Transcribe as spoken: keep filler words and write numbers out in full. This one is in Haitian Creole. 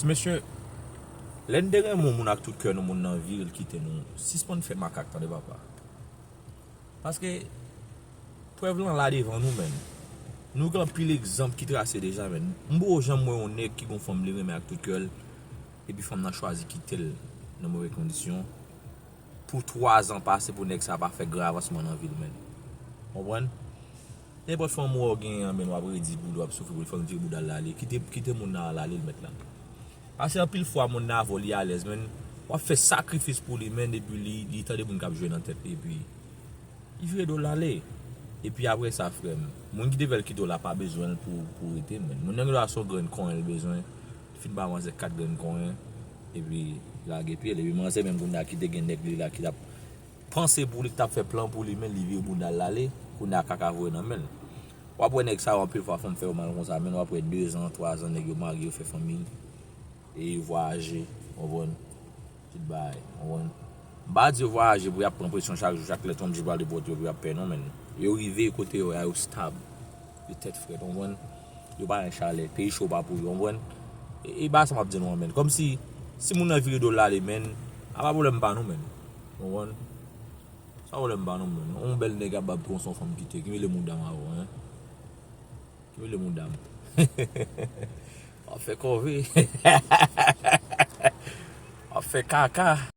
Mesye, lè n te renmen yon moun ak tout kè nou, moun nan vire l kite nou, sispann fè makak, tande papa. Paske prèv lan la devan nou, menn. Nou gen anpil egzanp ki trase deja, menn. M poko janm wè yon nèg ki gon fanm li renmen ak tout kè l, epi fanm nan chwazi kite l nan move kondisyon. Pou twa zan pase pou nèg sa pa fè gran avansman nan vi l, menn. Konprann? Nenpòt fanm ou wè w genyen an, menn, w ap redi pou li, w ap soufri pou li, fò l vire bouda l ale. Kite, kite moun nan al ale, l mèt la. Pase anpil fwa moun nan avè w, li alèz, menn. W ap fè sakrifis pou li, menn, epi li, li tande moun k ap jwe nan tèt li, epi li vire do l ale. Epi apre sa, frè m, moun ki te fè l kite w la pa bezwen l pou, pou rete, menn. Moun nan gen dwa se yon grenn konyen l bezwen, fin ba manzè kat grenn konyen, epi lage pye l. Epi manzè menm kounye a ki te gen nèg li la ki t ap panse pou li, ki t ap fè plan pou li, menn, li vire bouda l ale, kounye a kaka voye nan men l. W ap wè nèg sa yo anpil fwa fanm fè yo mal konsa, menn, w ap wè de zan, twa zan, nèg yo marye, yo fè fanmi, e yo vwayaje, w konprann? Tout bagay, w konprann? M pa di yo vwayaje pou y ap pran presyon chak jou, chak lè Trump di pral depòte yo pou y ap pè non, menn. Yo rive kote yo ye a, yo stab, yo tèt frèt, w konprann? Yo pa gen chalè, peyi cho pa pou yo, w konprann? E, e bagay sa m ap di nou an, menn. Kòmsi, si moun nan vire do l ale, menn, a pa pwoblèm pa nou, menn. W konprann? Sa pwoblèm pa nou, menn. Yon bèl nèg ap bab konsa yon fanm kite, ki mele mouda m avè w, en? Ki mele mouda m? W ap fè kòve. W ap fè kaka.